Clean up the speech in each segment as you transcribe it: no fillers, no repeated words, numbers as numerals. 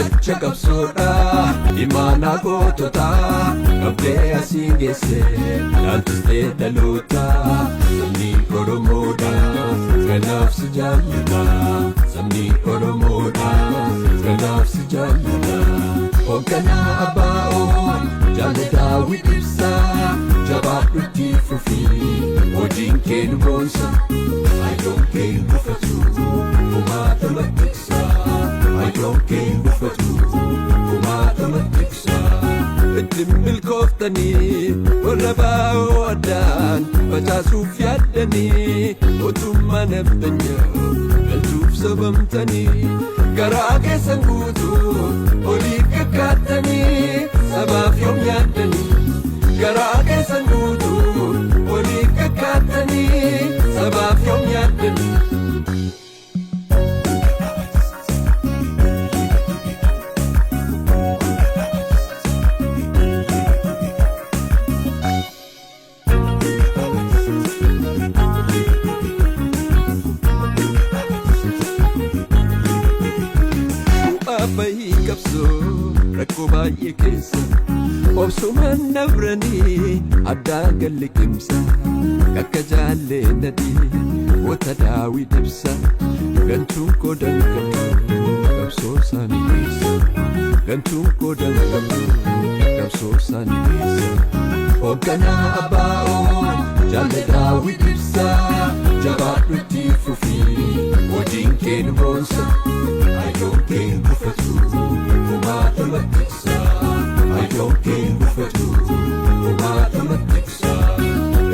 Kallacha qabsoodha imaanaa goototaa qabdee asii geesse dhaalchistee dhaloota. Sabni Oromoodha kanaaf si jaallata. Sabni Oromoodha kanaaf si jaallata. Hoogganaa ABO Jaal Daawit Ibsaa, jabaadhutti fufii, hojiin kee nu boonsa. Hayyoon kee hin gufatu, kumaatama tiksa. Hayyoon kee hin gufatu, kumaatama tiksa. Ittiin milkooftanii warra baa'oo addaan facaasuuf yaaddanii, mootummaa naftanyaa galchuuf sabamtanii, garaa keessan guutuu olii kakkaattanii, sabaaf yoom yaaddanii? Garaa keessan guutuu olii kakkaattanii, sabaaf yoom yaaddanii? Bu'aa bahii qabsoo rakkoo baay'ee keessa obsumaan dabranii addaa galli qimsa kakka jaallee nadii wota Daawit Ibsa. Gantuun qoodan qabdu qabsoo isaanii keessa. Gantuun qoodan qabdu qabsoo isaanii keessa. Hoogganaa ABO Jaal Daawit Ibsaa, jabaadhutti fufii, hojiin kee nu boonsa. Hayyoon kee hin gufatu, kumaatama tiksa. Hayyoon kee hin gufatu, kumaatama tiksa.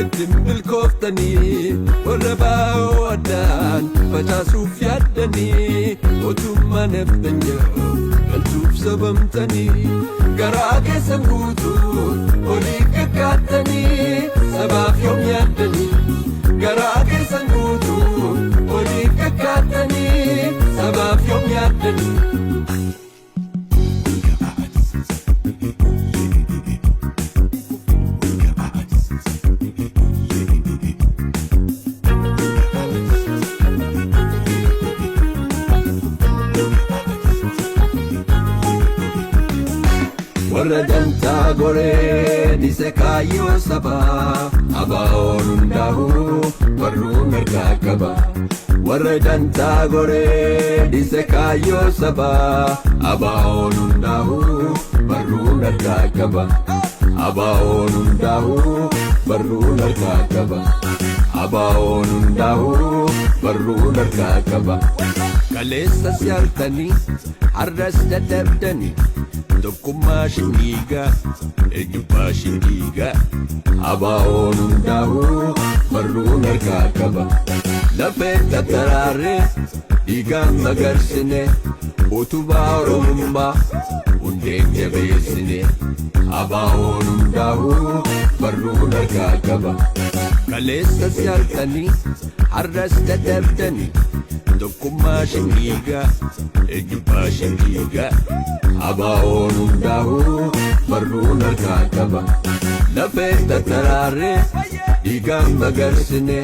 Ittiin milkooftanii warra baa'oo addaan facaasuuf yaaddanii, mootummaa naftanyaa galchuuf sabamtanii, garaa keessan guutuu olii kakkaattanii, sabaaf yoom yaaddanii? Garaa keessan guutuu olii kakkaattanii, sabaaf yoom yaaddanii? Warra dantaa goree dhise kaayyoo sabaa, ABO'n hundaa'uu barruu mirgaa qaba. Warra dantaa goree dhise kaayyoo sabaa, ABO'n hundaa'uu barruu mirgaa qaba. ABO'n hundaa'uu barruu mirgaa qaba. ABO'n hundaa'uu barruu mirgaa qaba. Kaleessa si'artanii har'as dadhabdanii, tokkummaa shinniigaa eenyummaa shinniigaa, ABO'n hundaa'uu barruu mirgaa qaba. Lafee tattaraarree dhiigaan magarsine, utubaa Oromummaa hundeen jabeessine, ABO'n hundaa'uu barruu mirgaa qaba. Kaleessa si'artanii har'as dadhabdanii, tokkummaa shinniigaa eenyummaa shinniigaa, ABO'n hundaa'uu barruu mirgaa qaba. Lafee tattaraarree dhiigaan magarsine,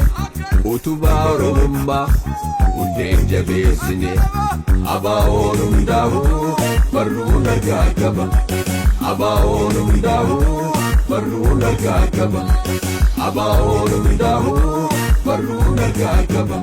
utubaa Oromummaa hundeen jabeessine, ABO'n hundaa'uu barruu mirgaa qaba. ABO'n hundaa'uu barruu mirgaa qaba. ABO'n hundaa'uu barruu mirgaa qaba.